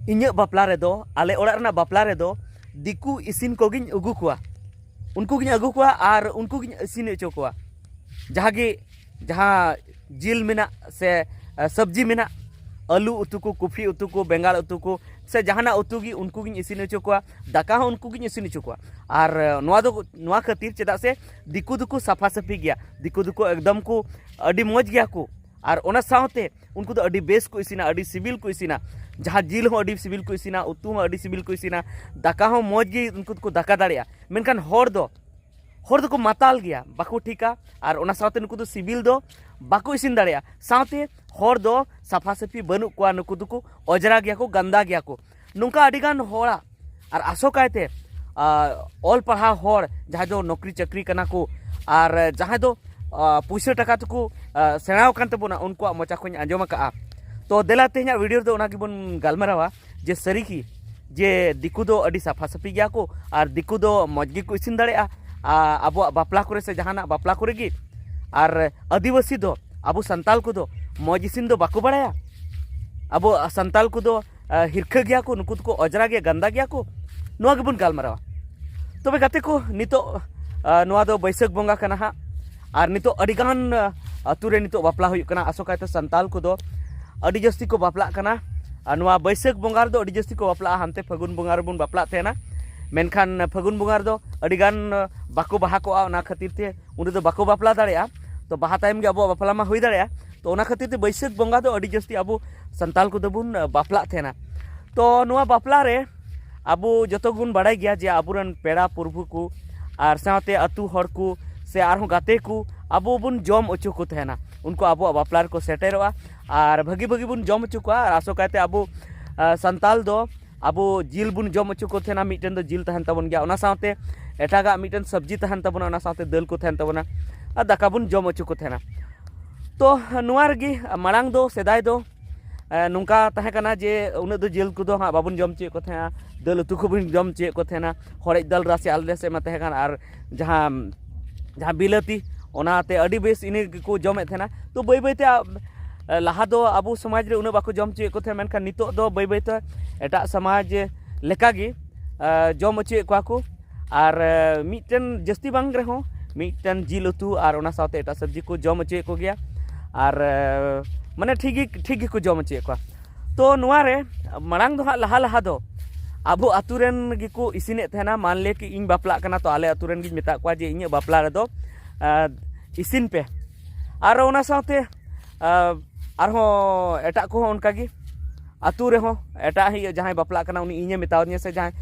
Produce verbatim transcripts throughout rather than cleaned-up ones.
ᱤᱧᱟᱹᱜ ᱵᱟᱯᱞᱟ ᱨᱮᱫᱚ, ᱟᱞᱮ ᱚᱲᱟᱜ ᱨᱮᱱᱟᱜ ᱵᱟᱯᱞᱟ ᱨᱮᱫᱚ ᱫᱤᱠᱩ ᱤᱥᱤᱱ ᱠᱚᱜᱮᱧ ᱟᱹᱜᱩ ᱠᱚᱣᱟ᱾ ᱩᱱᱠᱩ ᱜᱤᱧ ᱟᱹᱜᱩ ᱠᱚᱣᱟ ᱟᱨ ᱩᱱᱠᱩ ᱜᱤᱧ ᱤᱥᱤᱱ ᱦᱚᱪᱚ ᱠᱚᱣᱟ᱾ ᱡᱟᱦᱟᱸ ᱜᱮ, ᱡᱟᱦᱟᱸ ᱡᱤᱞ ᱢᱮᱱᱟᱜ ᱥᱮ, ᱮ, ᱥᱚᱵᱽᱡᱤ ᱢᱮᱱᱟᱜ, ᱟᱹᱞᱩ ᱩᱛᱩ ᱠᱚ, ᱠᱚᱯᱷᱤ ᱩᱛᱩ ᱠᱚ, ᱵᱮᱸᱜᱟᱲ ᱩᱛᱩ ᱠᱚ, ᱥᱮ ᱡᱟᱦᱟᱱᱟᱜ ᱩᱛᱩ ᱜᱮ ᱩᱱᱠᱩ ᱜᱤᱧ ᱤᱥᱤᱱ ᱦᱚᱪᱚ ᱠᱚᱣᱟ᱾ ᱫᱟᱠᱟ ᱦᱚᱸ ᱩᱱᱠᱩ ᱜᱤᱧ ᱤᱥᱤᱱ ᱦᱚᱪᱚ ᱠᱚᱣᱟ᱾ ᱟᱨ, ᱮ, ᱱᱚᱣᱟ ᱫᱚ, ᱱᱚᱣᱟ ᱠᱷᱟᱹᱛᱤᱨ, ᱪᱮᱫᱟᱜ ᱥᱮ ᱫᱤᱠᱩ ᱫᱚᱠᱚ ᱥᱟᱯᱷᱟ ᱥᱟᱹᱯᱷᱤ ᱜᱮᱭᱟ, ᱫᱤᱠᱩ ᱫᱚᱠᱚ ᱮᱠᱫᱚᱢ ᱠᱚ ᱟᱹᱰᱤ ᱢᱚᱡᱽ ᱜᱮᱭᱟ ᱠᱚ᱾ ᱟᱨ ᱚᱱᱟ ᱥᱟᱶᱛᱮ ᱩᱱᱠᱩ ᱫᱚ ᱟᱹᱰᱤ ᱵᱮᱥ ᱠᱚ ᱤᱥᱤᱱᱟ, ᱟᱹᱰᱤ ᱥᱤᱵᱤᱞ ᱠᱚ ᱤᱥᱤᱱᱟ᱾ ᱡᱟᱦᱟᱸ ᱡᱤᱞ ᱦᱚᱸ ᱟᱹᱰᱤ ᱥᱤᱵᱤᱞ ᱠᱚ ᱤᱥᱤᱱᱟ, ᱩᱛᱩ ᱦᱚᱸ ᱟᱹᱰᱤ ᱥᱤᱵᱤᱞ ᱠᱚ ᱤᱥᱤᱱᱟ, ᱫᱟᱠᱟ ᱦᱚᱸ ᱢᱚᱡᱽ ᱜᱮ ᱩᱱᱠᱩ ᱫᱚᱠᱚ ᱫᱟᱠᱟ ᱫᱟᱲᱮᱭᱟᱜᱼᱟ᱾ ᱢᱮᱱᱠᱷᱟᱱ ᱦᱚᱲ ᱫᱚ, ᱦᱚᱲ ᱫᱚᱠᱚ ᱢᱟᱛᱟᱞ ᱜᱮᱭᱟ, ᱵᱟᱠᱚ ᱴᱷᱤᱠᱟ᱾ ᱟᱨ ᱚᱱᱟ ᱥᱟᱶᱛᱮ ᱱᱩᱠᱩ ᱫᱚ ᱥᱤᱵᱤᱞ ᱫᱚ ᱵᱟᱠᱚ ᱤᱥᱤᱱ ᱫᱟᱲᱮᱭᱟᱜᱼᱟ᱾ ᱥᱟᱶᱛᱮ ᱦᱚᱲ ᱫᱚ ᱥᱟᱯᱷᱟ ᱥᱟᱹᱯᱷᱤ ᱵᱟᱹᱱᱩᱜ ᱠᱚᱣᱟ, ᱱᱩᱠᱩ ᱫᱚᱠᱚ ᱚᱸᱡᱽᱨᱟ ᱜᱮᱭᱟ ᱠᱚ, ᱜᱟᱱᱫᱟ ᱜᱮᱭᱟ ᱠᱚ᱾ ᱱᱚᱝᱠᱟ ᱟᱹᱰᱤᱜᱟᱱ ᱦᱚᱲᱟᱜ, ᱟᱨ ᱟᱥᱚᱠᱟᱭᱛᱮ, ᱟ, ᱚᱞ ᱯᱟᱲᱦᱟᱣ ᱦᱚᱲ ᱡᱟᱦᱟᱸᱭ ᱫᱚ ᱱᱚᱠᱨᱤ ᱪᱟᱹᱠᱨᱤ ᱠᱟᱱᱟ ᱠᱚ ᱟᱨ ᱡᱟᱦᱟᱸᱭ ᱫᱚ, ᱟ, ᱯᱩᱭᱥᱟᱹ ᱴᱟᱠᱟ ᱛᱮᱠᱚ, ᱟ, ᱥᱮᱬᱟᱣ ᱟᱠᱟᱱ ᱛᱟᱵᱚᱱᱟ, ᱩᱱᱠᱩᱣᱟᱜ ᱢᱚᱪᱟ ᱠᱷᱚᱱ ᱤᱧ ᱟᱸᱡᱚᱢ ᱟᱠᱟᱫᱼᱟ᱾ ᱛᱚ ᱫᱮᱞᱟ ᱛᱮᱦᱮᱧᱟᱜ ᱵᱷᱤᱰᱤᱭᱳ ᱨᱮᱫᱚ ᱚᱱᱟ ᱜᱮᱵᱚᱱ ᱜᱟᱞᱢᱟᱨᱟᱣᱟ ᱡᱮ ᱥᱟᱹᱨᱤ ᱜᱮ ᱡᱮ ᱫᱤᱠᱩ ᱫᱚ ᱟᱹᱰᱤ ᱥᱟᱯᱷᱟ ᱥᱟᱹᱯᱷᱤ ᱜᱮᱭᱟ ᱠᱚ ᱟᱨ ᱫᱤᱠᱩ ᱫᱚ ᱢᱚᱡᱽ ᱜᱮᱠᱚ ᱤᱥᱤᱱ ᱫᱟᱲᱮᱭᱟᱜᱼᱟ, ᱟ, ᱟᱵᱚᱣᱟᱜ ᱵᱟᱯᱞᱟ ᱠᱚᱨᱮ ᱥᱮ ᱡᱟᱦᱟᱱᱟᱜ ᱵᱟᱯᱞᱟ ᱠᱚᱨᱮ ᱜᱮ᱾ ᱟᱨ ᱟᱹᱫᱤᱵᱟᱹᱥᱤ ᱫᱚ, ᱟᱵᱚ ᱥᱟᱱᱛᱟᱞ ᱠᱚᱫᱚ ᱢᱚᱡᱽ ᱤᱥᱤᱱ ᱫᱚ ᱵᱟᱠᱚ ᱵᱟᱲᱟᱭᱟ᱾ ᱟᱵᱚ ᱥᱟᱱᱛᱟᱞ ᱠᱚᱫᱚ, ᱟ, ᱦᱤᱨᱠᱷᱟᱹ ᱜᱮᱭᱟ ᱠᱚ, ᱱᱩᱠᱩ ᱫᱚᱠᱚ ᱚᱸᱡᱽᱨᱟ ᱜᱮᱭᱟ, ᱜᱟᱱᱫᱟ ᱜᱮᱭᱟ ᱠᱚ᱾ ᱱᱚᱣᱟ ᱜᱮᱵᱚᱱ ᱜᱟᱞᱢᱟᱨᱟᱣᱟ᱾ ᱛᱚᱵᱮ ᱜᱟᱛᱮ ᱠᱚ, ᱱᱤᱛᱚᱜ, ᱟ, ᱱᱚᱣᱟ ᱫᱚ ᱵᱟᱹᱭᱥᱟᱹᱠᱷ ᱵᱚᱸᱜᱟ ᱠᱟᱱᱟ ᱦᱟᱸᱜ, ᱟᱨ ᱱᱤᱛᱚᱜ ᱟᱹᱰᱤᱜᱟᱱ, ᱟ, ᱟᱹᱛᱩ ᱨᱮ ᱱᱤᱛᱚᱜ ᱵᱟᱯᱞᱟ ᱦᱩᱭᱩᱜ ᱠᱟᱱᱟ᱾ ᱟᱥᱚᱠᱟᱭᱛᱮ ᱥᱟᱱᱛᱟᱞ ᱠᱚᱫᱚ ᱟᱹᱰᱤ ᱡᱟᱹᱥᱛᱤ ᱠᱚ ᱵᱟᱯᱞᱟᱜ ᱠᱟᱱᱟ᱾ ᱟᱨ ᱱᱚᱣᱟ ᱵᱟᱹᱭᱥᱟᱹᱠᱷ ᱵᱚᱸᱜᱟ ᱨᱮᱫᱚ ᱟᱹᱰᱤ ᱡᱟᱹᱥᱛᱤ ᱠᱚ ᱵᱟᱯᱞᱟᱜᱼᱟ, ᱦᱟᱱᱛᱮ ᱯᱷᱟᱹᱜᱩᱱ ᱵᱚᱸᱜᱟ ᱨᱮᱵᱚᱱ ᱵᱟᱯᱞᱟᱜ ᱛᱟᱦᱮᱱᱟ᱾ ᱢᱮᱱᱠᱷᱟᱱ ᱯᱷᱟᱹᱜᱩᱱ ᱵᱚᱸᱜᱟ ᱨᱮᱫᱚ ᱟᱹᱰᱤᱜᱟᱱ, ᱟ, ᱵᱟᱠᱚ ᱵᱟᱦᱟ ᱠᱚᱜᱼᱟ, ᱚᱱᱟ ᱠᱷᱟᱹᱛᱤᱨ ᱛᱮ ᱩᱱ ᱨᱮᱫᱚ ᱵᱟᱠᱚ ᱵᱟᱯᱞᱟ ᱫᱟᱲᱮᱭᱟᱜᱼᱟ᱾ ᱛᱚ ᱵᱟᱦᱟ ᱛᱟᱭᱚᱢ ᱜᱮ ᱟᱵᱚᱣᱟᱜ ᱵᱟᱯᱞᱟ ᱢᱟ ᱦᱩᱭ ᱫᱟᱲᱮᱭᱟᱜᱼᱟ᱾ ᱛᱚ ᱚᱱᱟ ᱠᱷᱟᱹᱛᱤᱨ ᱛᱮ ᱵᱟᱹᱭᱥᱟᱹᱠᱷ ᱵᱚᱸᱜᱟ ᱫᱚ ᱟᱹᱰᱤ ᱡᱟᱹᱥᱛᱤ ᱟᱵᱚ ᱥᱟᱱᱛᱟᱞ ᱠᱚᱫᱚ ᱵᱚᱱ, ᱟ, ᱵᱟᱯᱞᱟᱜ ᱛᱟᱦᱮᱱᱟ᱾ ᱛᱚ ᱱᱚᱣᱟ ᱵᱟᱯᱞᱟ ᱨᱮ ᱟᱵᱚ ᱡᱚᱛᱚ ᱜᱮᱵᱚᱱ ᱵᱟᱲᱟᱭ ᱜᱮᱭᱟ ᱡᱮ ᱟᱵᱚᱨᱮᱱ ᱯᱮᱲᱟ ᱯᱨᱚᱵᱷᱩ ᱠᱚ ᱟᱨ ᱥᱟᱶᱛᱮ ᱟᱹᱛᱩ ᱦᱚᱲ ᱠᱚ ᱥᱮ ᱟᱨᱦᱚᱸ ᱜᱟᱛᱮ ᱠᱚ ᱟᱵᱚ ᱵᱚᱱ ᱡᱚᱢ ᱦᱚᱪᱚ ᱠᱚ ᱛᱟᱦᱮᱱᱟ᱾ ᱩᱱᱠᱩ ᱟᱵᱚᱣᱟᱜ ᱵᱟᱯᱞᱟ ᱨᱮᱠᱚ ᱥᱮᱴᱮᱨᱚᱜᱼᱟ ᱟᱨ ᱵᱷᱟᱹᱜᱤ ᱵᱷᱟᱹᱜᱤ ᱵᱚᱱ ᱡᱚᱢ ᱦᱚᱪᱚ ᱠᱚᱣᱟ᱾ ᱟᱨ ᱟᱥᱚᱠᱟᱭᱛᱮ ᱟᱵᱚ, ᱟ, ᱥᱟᱱᱛᱟᱞ ᱫᱚ ᱟᱵᱚ ᱡᱤᱞ ᱵᱚᱱ ᱡᱚᱢ ᱦᱚᱪᱚ ᱠᱚ ᱛᱟᱦᱮᱱᱟ, ᱢᱤᱫᱴᱮᱱ ᱫᱚ ᱡᱤᱞ ᱛᱟᱦᱮᱱ ᱛᱟᱵᱚᱱ ᱜᱮᱭᱟ, ᱚᱱᱟ ᱥᱟᱶᱛᱮ ᱮᱴᱟᱜᱟᱜ ᱢᱤᱫᱴᱮᱱ ᱥᱚᱵᱽᱡᱤ ᱛᱟᱦᱮᱱ ᱛᱟᱵᱚᱱᱟ, ᱚᱱᱟ ᱥᱟᱶᱛᱮ ᱫᱟᱹᱞ ᱠᱚ ᱛᱟᱦᱮᱱ ᱛᱟᱵᱚᱱᱟ, ᱟᱨ ᱫᱟᱠᱟ ᱵᱚᱱ ᱡᱚᱢ ᱦᱚᱪᱚ ᱠᱚ ᱛᱟᱦᱮᱱᱟ᱾ ᱛᱚ ᱱᱚᱣᱟ ᱨᱮᱜᱮ ᱢᱟᱲᱟᱝ ᱫᱚ, ᱥᱮᱫᱟᱭ ᱫᱚ, ᱮ, ᱱᱚᱝᱠᱟ ᱛᱟᱦᱮᱸ ᱠᱟᱱᱟ ᱡᱮ ᱩᱱᱟᱹᱜ ᱫᱚ ᱡᱤᱞ ᱠᱚᱫᱚ ᱦᱟᱸᱜ ᱵᱟᱵᱚᱱ ᱡᱚᱢ ᱦᱚᱪᱚᱭᱮᱫ ᱠᱚ ᱛᱟᱦᱮᱸᱜᱼᱟ, ᱫᱟᱹᱞ ᱩᱛᱩ ᱠᱚᱵᱚᱱ ᱡᱚᱢ ᱦᱚᱪᱚᱭᱮᱫ ᱠᱚ ᱛᱟᱦᱮᱱᱟ, ᱦᱚᱲᱮᱡ ᱫᱟᱹᱞ ᱨᱟᱥᱮ ᱟᱞᱮ ᱥᱮᱫ ᱢᱟ ᱛᱟᱦᱮᱸ ᱠᱟᱱ, ᱟᱨ ᱡᱟᱦᱟᱸ, ᱡᱟᱦᱟᱸ ᱵᱤᱞᱟᱹᱛᱤ, ᱚᱱᱟᱛᱮ ᱟᱹᱰᱤ ᱵᱮᱥ ᱤᱱᱟᱹ ᱜᱮᱠᱚ ᱡᱚᱢᱮᱫ ᱛᱟᱦᱮᱱᱟ᱾ ᱛᱚ ᱵᱟᱹᱭ ᱵᱟᱹᱭᱛᱮ, ᱟ, ᱞᱟᱦᱟ ᱫᱚ ᱟᱵᱚ ᱥᱚᱢᱟᱡᱽ ᱨᱮ ᱩᱱᱟᱹᱜ ᱵᱟᱠᱚ ᱡᱚᱢ ᱦᱚᱪᱚᱭᱮᱫ ᱠᱚ ᱛᱟᱦᱮᱸᱫ, ᱢᱮᱱᱠᱷᱟᱱ ᱱᱤᱛᱚᱜ ᱫᱚ ᱵᱟᱹᱭ ᱵᱟᱹᱭᱛᱮ ᱮᱴᱟᱜ ᱥᱚᱢᱟᱡᱽ ᱞᱮᱠᱟᱜᱮ ᱡᱚᱢ ᱦᱚᱪᱚᱭᱮᱫ ᱠᱚᱣᱟ ᱠᱚ᱾ ᱟᱨ ᱢᱤᱫᱴᱮᱱ ᱡᱟᱹᱥᱛᱤ ᱵᱟᱝ ᱨᱮᱦᱚᱸ ᱢᱤᱫᱴᱮᱱ ᱡᱤᱞ ᱩᱛᱩ ᱟᱨ ᱚᱱᱟ ᱥᱟᱶᱛᱮ ᱮᱴᱟᱜ ᱥᱚᱵᱽᱡᱤ ᱠᱚ ᱡᱚᱢ ᱦᱚᱪᱚᱭᱮᱫ ᱠᱚᱜᱮᱭᱟ᱾ ᱟᱨ ᱢᱟᱱᱮ ᱴᱷᱤᱠ ᱜᱮ ᱴᱷᱤᱠ ᱜᱮᱠᱚ ᱡᱚᱢ ᱦᱚᱪᱚᱭᱮᱫ ᱠᱚᱣᱟ᱾ ᱛᱚ ᱱᱚᱣᱟ ᱨᱮ ᱢᱟᱲᱟᱝ ᱫᱚ ᱦᱟᱸᱜ ᱞᱟᱦᱟ ᱞᱟᱦᱟ ᱫᱚ ᱟᱵᱚ ᱟᱛᱳ ᱨᱮᱱ ᱜᱮᱠᱚ ᱤᱥᱤᱱᱮᱫ ᱛᱟᱦᱮᱱᱟ᱾ ᱢᱟᱱ ᱞᱮ ᱠᱤ ᱤᱧ ᱵᱟᱯᱞᱟᱜ ᱠᱟᱱᱟ, ᱛᱚ ᱟᱞᱮ ᱟᱛᱳ ᱨᱮᱱ ᱜᱤᱧ ᱢᱮᱛᱟᱜ ᱠᱚᱣᱟ ᱡᱮ ᱤᱧᱟᱹᱜ ᱵᱟᱯᱞᱟ ᱨᱮᱫᱚ ᱤᱥᱤᱱ ᱯᱮ᱾ ᱟᱨ ᱚᱱᱟ ᱥᱟᱶᱛᱮ ᱟᱨᱦᱚᱸ ᱮᱴᱟᱜ ᱠᱚᱦᱚᱸ ᱚᱱᱠᱟᱜᱮ ᱟᱹᱛᱩ ᱨᱮᱦᱚᱸ ᱮᱴᱟᱜ ᱦᱤ- ᱡᱟᱦᱟᱸᱭ ᱵᱟᱯᱞᱟᱜ ᱠᱟᱱᱟ ᱩᱱᱤ ᱤᱧᱮ ᱢᱮᱛᱟᱣᱫᱤᱧᱟ ᱥᱮ ᱡᱟᱦᱟᱸᱭ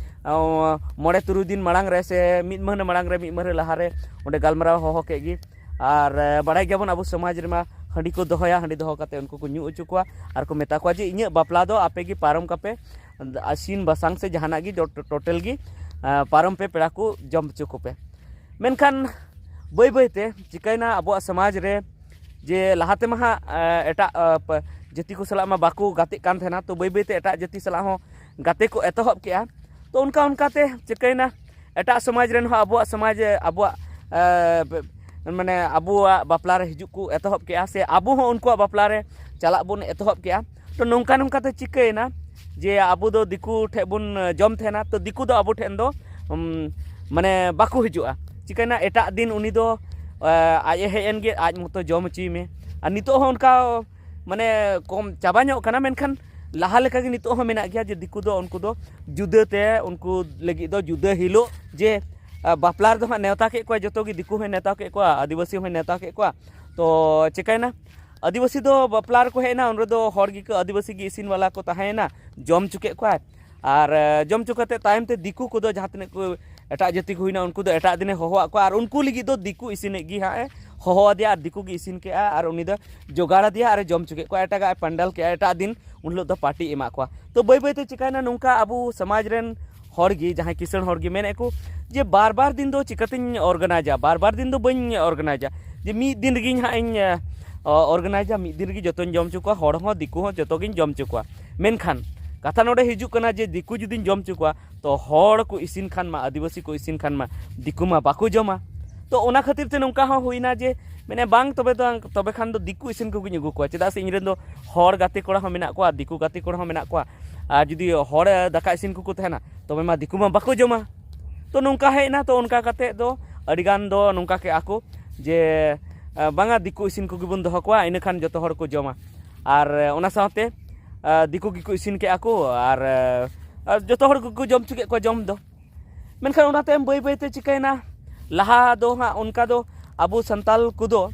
ᱢᱚᱬᱮ ᱛᱩᱨᱩᱭ ᱫᱤᱱ ᱢᱟᱲᱟᱝ ᱨᱮ ᱥᱮ ᱢᱤᱫ ᱢᱟᱹᱦᱱᱟᱹ ᱢᱟᱲᱟᱝ ᱨᱮ ᱢᱤᱫ ᱢᱟᱹᱦᱱᱟᱹ ᱞᱟᱦᱟᱨᱮ ᱚᱸᱰᱮ ᱜᱟᱞᱢᱟᱨᱟᱣ ᱦᱚᱦᱚ ᱠᱮᱫ ᱜᱮ᱾ ᱟᱨ ᱵᱟᱲᱟᱭ ᱜᱮᱭᱟᱵᱚᱱ ᱟᱵᱚ ᱥᱚᱢᱟᱡᱽ ᱨᱮᱢᱟ ᱦᱟᱺᱰᱤ ᱠᱚ ᱫᱚᱦᱚᱭᱟ᱾ ᱦᱟᱺᱰᱤ ᱫᱚᱦᱚ ᱠᱟᱛᱮ ᱩᱱᱠᱩ ᱠᱚ ᱧᱩ ᱦᱚᱪᱚ ᱠᱚᱣᱟ ᱟᱨ ᱠᱚ ᱢᱮᱛᱟ ᱠᱚᱣᱟ ᱡᱮ ᱤᱧᱟᱹᱜ ᱵᱟᱯᱞᱟ ᱫᱚ ᱟᱯᱮ ᱜᱮ ᱯᱟᱨᱚᱢ ᱠᱟᱯᱮ, ᱤᱥᱤᱱ ᱵᱟᱥᱟᱝ ᱥᱮ ᱡᱟᱦᱟᱱᱟᱜ ᱜᱮ ᱴᱳᱴᱮᱞ ᱜᱮ ᱯᱟᱨᱚᱢ ᱯᱮ, ᱯᱮᱲᱟ ᱠᱚ ᱡᱚᱢ ᱦᱚᱪᱚ ᱠᱚᱯᱮ᱾ ᱢᱮᱱᱠᱷᱟᱱ ᱵᱟᱹᱭ ᱵᱟᱹᱭᱛᱮ ᱪᱤᱠᱟᱹᱭᱮᱱᱟ ᱟᱵᱚᱣᱟᱜ ᱥᱚᱢᱟᱡᱽ ᱨᱮ ᱡᱮ ᱞᱟᱦᱟ ᱛᱮᱢᱟ ᱦᱟᱸᱜ ᱮᱴᱟᱜ ᱡᱟᱹᱛᱤ ᱠᱚ ᱥᱟᱞᱟᱜ ᱢᱟ ᱵᱟᱠᱚ ᱜᱟᱛᱮᱜ ᱠᱟᱱ ᱛᱟᱦᱮᱱᱟ, ᱛᱚ ᱵᱟᱹᱭ ᱵᱟᱹᱭᱛᱮ ᱮᱴᱟᱜ ᱡᱟᱹᱛᱤ ᱥᱟᱞᱟᱜ ᱦᱚᱸ ᱜᱟᱛᱮ ᱠᱚ ᱮᱛᱚᱦᱚᱵ ᱠᱮᱜᱼᱟ᱾ ᱛᱚ ᱚᱱᱠᱟ ᱚᱱᱠᱟᱛᱮ ᱪᱤᱠᱟᱹᱭᱮᱱᱟ ᱮᱴᱟᱜ ᱥᱚᱢᱟᱡᱽ ᱨᱮᱱ ᱦᱚᱸ ᱟᱵᱚᱣᱟᱜ ᱥᱚᱢᱟᱡᱽ ᱟᱵᱚᱣᱟᱜ ᱢᱟᱱᱮ ᱟᱵᱚᱣᱟᱜ ᱵᱟᱯᱞᱟ ᱨᱮ ᱦᱤᱡᱩᱜ ᱠᱚ ᱮᱛᱚᱦᱚᱵ ᱠᱮᱜᱼᱟ ᱥᱮ ᱟᱵᱚ ᱦᱚᱸ ᱩᱱᱠᱩᱣᱟᱜ ᱵᱟᱯᱞᱟ ᱨᱮ ᱪᱟᱞᱟᱜ ᱵᱚᱱ ᱮᱛᱚᱦᱚᱵ ᱠᱮᱜᱼᱟ᱾ ᱛᱚ ᱱᱚᱝᱠᱟ ᱱᱚᱝᱠᱟᱛᱮ ᱪᱤᱠᱟᱹᱭᱮᱱᱟ ᱡᱮ ᱟᱵᱚ ᱫᱚ ᱫᱤᱠᱩ ᱴᱷᱮᱱ ᱵᱚᱱ ᱡᱚᱢ ᱛᱟᱦᱮᱱᱟ, ᱛᱚ ᱫᱤᱠᱩ ᱫᱚ ᱟᱵᱚ ᱴᱷᱮᱱ ᱫᱚ ᱢᱟᱱᱮ ᱵᱟᱠᱚ ᱦᱤᱡᱩᱜᱼᱟ᱾ ᱪᱤᱠᱟᱹᱭᱮᱱᱟ ᱮᱴᱟᱜ ᱫᱤᱱ ᱩᱱᱤ ᱫᱚ ᱟᱡ ᱮ ᱦᱮᱡ ᱮᱱ ᱜᱮ, ᱟᱡ ᱢᱚᱛᱚ ᱡᱚᱢ ᱦᱚᱪᱚᱭ ᱢᱮ᱾ ᱟᱨ ᱱᱤᱛᱚᱜ ᱦᱚᱸ ᱚᱱᱠᱟ ᱢᱟᱱᱮ ᱠᱚᱢ ᱪᱟᱵᱟ ᱧᱚᱜ ᱠᱟᱱᱟ, ᱢᱮᱱᱠᱷᱟᱱ ᱞᱟᱦᱟ ᱞᱮᱠᱟᱜᱮ ᱱᱤᱛᱚᱜ ᱦᱚᱸ ᱢᱮᱱᱟᱜ ᱜᱮᱭᱟ ᱡᱮ ᱫᱤᱠᱩ ᱫᱚ ᱩᱱᱠᱩ ᱫᱚ ᱡᱩᱫᱟᱹ ᱛᱮ ᱩᱱᱠᱩ ᱞᱟᱹᱜᱤᱫ ᱫᱚ ᱡᱩᱫᱟᱹ ᱦᱤᱞᱳᱜ ᱡᱮ ᱵᱟᱯᱞᱟ ᱨᱮᱫᱚ ᱦᱟᱸᱜ ᱱᱮᱣᱛᱟ ᱠᱮᱫ ᱠᱚᱣᱟ ᱡᱚᱛᱚ ᱜᱮ, ᱫᱤᱠᱩ ᱦᱚᱸᱭ ᱱᱮᱣᱛᱟ ᱠᱮᱫ ᱠᱚᱣᱟ, ᱟᱹᱫᱤᱵᱟᱹᱥᱤ ᱦᱚᱸᱭ ᱱᱮᱣᱛᱟ ᱠᱮᱫ ᱠᱚᱣᱟ᱾ ᱛᱚ ᱪᱤᱠᱟᱹᱭᱮᱱᱟ ᱟᱹᱫᱤᱵᱟᱹᱥᱤ ᱫᱚ ᱵᱟᱯᱞᱟ ᱨᱮᱠᱚ ᱦᱮᱡ ᱮᱱᱟ, ᱩᱱ ᱨᱮᱫᱚ ᱦᱚᱲ ᱜᱮᱠᱚ ᱟᱹᱫᱤᱵᱟᱹᱥᱤ ᱜᱮ ᱤᱥᱤᱱ ᱵᱟᱞᱟ ᱠᱚ ᱛᱟᱦᱮᱸᱭᱮᱱᱟ, ᱡᱚᱢ ᱦᱚᱪᱚ ᱠᱮᱫ ᱠᱚᱣᱟᱭ᱾ ᱟᱨ ᱡᱚᱢ ᱦᱚᱪᱚ ᱠᱟᱛᱮ ᱛᱟᱭᱚᱢ ᱛᱮ ᱫᱤᱠᱩ ᱠᱚᱫᱚ ᱡᱟᱦᱟᱸ ᱛᱤᱱᱟᱹᱜ ᱠᱚ ᱮᱴᱟᱜ ᱡᱟᱹᱛᱤ ᱠᱚ ᱦᱩᱭᱱᱟ ᱩᱱᱠᱩ ᱫᱚ ᱮᱴᱟᱜ ᱫᱤᱱᱮ ᱦᱚᱦᱚᱣᱟᱫ ᱠᱚᱣᱟ ᱟᱨ ᱩᱱᱠᱩ ᱞᱟᱹᱜᱤᱫ ᱫᱚ ᱫᱤᱠᱩ ᱤᱥᱤᱱᱮᱫ ᱜᱮ ᱦᱟᱸᱜ ᱮ ᱦᱚᱦᱚ ᱟᱫᱮᱭᱟ ᱟᱨ ᱫᱤᱠᱩ ᱜᱮ ᱤᱥᱤᱱ ᱠᱮᱜᱼᱟ ᱟᱨ ᱩᱱᱤ ᱫᱚ ᱡᱚᱜᱟᱲ ᱟᱫᱮᱭᱟ ᱟᱨ ᱮ ᱡᱚᱢ ᱦᱚᱪᱚ ᱠᱮᱫ ᱠᱚᱣᱟ᱾ ᱮᱴᱟᱜᱟᱜ ᱮ ᱯᱟᱱᱰᱟᱞ ᱠᱮᱜᱼᱟ, ᱮᱴᱟᱜ ᱫᱤᱱ ᱩᱱ ᱦᱤᱞᱳᱜ ᱫᱚ ᱯᱟᱨᱴᱤ ᱮᱢᱟᱜ ᱠᱚᱣᱟ᱾ ᱛᱚ ᱵᱟᱹᱭ ᱵᱟᱹᱭ ᱛᱮ ᱪᱤᱠᱟᱹᱭᱮᱱᱟ ᱱᱚᱝᱠᱟ ᱟᱵᱚ ᱥᱚᱢᱟᱡᱽ ᱨᱮᱱ ᱦᱚᱲ ᱜᱮ ᱡᱟᱦᱟᱸᱭ ᱠᱤᱥᱟᱹᱬ ᱦᱚᱲ ᱜᱮ ᱢᱮᱱᱮᱫ ᱠᱚ ᱡᱮ ᱵᱟᱨ ᱵᱟᱨ ᱫᱤᱱ ᱫᱚ ᱪᱤᱠᱟᱹᱛᱤᱧ ᱚᱨᱜᱟᱱᱟᱭᱤᱡᱟ, ᱵᱟᱨ ᱵᱟᱨ ᱫᱤᱱ ᱫᱚ ᱵᱟᱹᱧ ᱚᱨᱜᱟᱱᱟᱭᱤᱡᱟ, ᱡᱮ ᱢᱤᱫ ᱫᱤᱱ ᱨᱮᱜᱮᱧ ᱦᱟᱸᱜ ᱤᱧ ᱚᱨᱜᱟᱱᱟᱭᱤᱡᱟ, ᱢᱤᱫ ᱫᱤᱱ ᱨᱮᱜᱮ ᱡᱚᱛᱚᱧ ᱡᱚᱢ ᱦᱚᱪᱚ ᱠᱚᱣᱟ, ᱦᱚᱲ ᱦᱚᱸ ᱫᱤᱠᱩ ᱦᱚᱸ ᱡᱚᱛᱚᱜᱤᱧ ᱡᱚᱢ ᱦᱚᱪᱚ ᱠᱚᱣᱟ᱾ ᱢᱮᱱᱠᱷᱟᱱ ᱠᱟᱛᱷᱟ ᱱᱚᱰᱮ ᱦᱤᱡᱩᱜ ᱠᱟᱱᱟ ᱡᱮ ᱫᱤᱠᱩ ᱡᱩᱫᱤᱧ ᱡᱚᱢ ᱦᱚᱪᱚ ᱠᱚᱣᱟ ᱛᱚ ᱦᱚᱲ ᱠᱚ ᱤᱥᱤᱱ ᱠᱷᱟᱱ ᱢᱟ, ᱟᱹᱫᱤᱵᱟᱹᱥᱤ ᱠᱚ ᱤᱥᱤᱱ ᱠᱷᱟᱱ ᱢᱟ ᱫᱤᱠᱩ ᱢᱟ ᱵᱟᱠᱚ ᱡᱚᱢᱟ᱾ ᱛᱚ ᱚᱱᱟ ᱠᱷᱟᱹᱛᱤᱨ ᱛᱮ ᱱᱚᱝᱠᱟ ᱦᱚᱸ ᱦᱩᱭᱱᱟ ᱡᱮ ᱢᱟᱱᱮ ᱵᱟᱝ ᱛᱚᱵᱮ ᱫᱚ ᱛᱚᱵᱮ ᱠᱷᱟᱱ ᱫᱚ ᱫᱤᱠᱩ ᱤᱥᱤᱱ ᱠᱚᱜᱮᱧ ᱟᱹᱜᱩ ᱠᱚᱣᱟ, ᱪᱮᱫᱟᱜ ᱥᱮ ᱤᱧ ᱨᱮᱱ ᱫᱚ ᱦᱚᱲ ᱜᱟᱛᱮ ᱠᱚᱲᱟ ᱦᱚᱸ ᱢᱮᱱᱟᱜ ᱠᱚᱣᱟ, ᱫᱤᱠᱩ ᱜᱟᱛᱮ ᱠᱚᱲᱟ ᱦᱚᱸ ᱢᱮᱱᱟᱜ ᱠᱚᱣᱟ᱾ ᱟᱨ ᱡᱩᱫᱤ ᱦᱚᱲ ᱫᱟᱠᱟ ᱤᱥᱤᱱ ᱠᱚᱠᱚ ᱛᱟᱦᱮᱱᱟ, ᱛᱚᱵᱮ ᱢᱟ ᱫᱤᱠᱩ ᱢᱟ ᱵᱟᱠᱚ ᱡᱚᱢᱟ᱾ ᱛᱚ ᱱᱚᱝᱠᱟ ᱦᱮᱡ ᱮᱱᱟ᱾ ᱛᱚ ᱚᱱᱠᱟ ᱠᱟᱛᱮᱫ ᱫᱚ ᱟᱹᱰᱤᱜᱟᱱ ᱫᱚ ᱱᱚᱝᱠᱟ ᱠᱮᱜᱼᱟ ᱠᱚ ᱡᱮ, ᱟᱸ, ᱵᱟᱝᱟ, ᱫᱤᱠᱩ ᱤᱥᱤᱱ ᱠᱚᱜᱮ ᱵᱚᱱ ᱫᱚᱦᱚ ᱠᱚᱣᱟ, ᱤᱱᱟᱹᱠᱷᱟᱱ ᱡᱚᱛᱚ ᱦᱚᱲ ᱠᱚ ᱡᱚᱢᱟ᱾ ᱟᱨ, ᱟᱸ, ᱚᱱᱟ ᱥᱟᱶᱛᱮ, ᱟᱸ, ᱫᱤᱠᱩ ᱜᱮᱠᱚ ᱤᱥᱤᱱ ᱠᱮᱜᱼᱟ ᱠᱚ ᱟᱨ, ᱟᱸ, ᱟᱨ ᱡᱚᱛᱚ ᱦᱚᱲ ᱠᱚᱠᱚ ᱡᱚᱢ ᱦᱚᱪᱚ ᱠᱮᱫ ᱠᱚᱣᱟ ᱡᱚᱢ ᱫᱚ᱾ ᱢᱮᱱᱠᱷᱟᱱ ᱚᱱᱟ ᱛᱟᱭᱚᱢ ᱵᱟᱹᱭ ᱵᱟᱹᱭ ᱛᱮ ᱪᱤᱠᱟᱹᱭᱮᱱᱟ, ᱞᱟᱦᱟ ᱫᱚ ᱦᱟᱸᱜ ᱚᱱᱠᱟ ᱫᱚ ᱟᱵᱚ ᱥᱟᱱᱛᱟᱞ ᱠᱚᱫᱚ,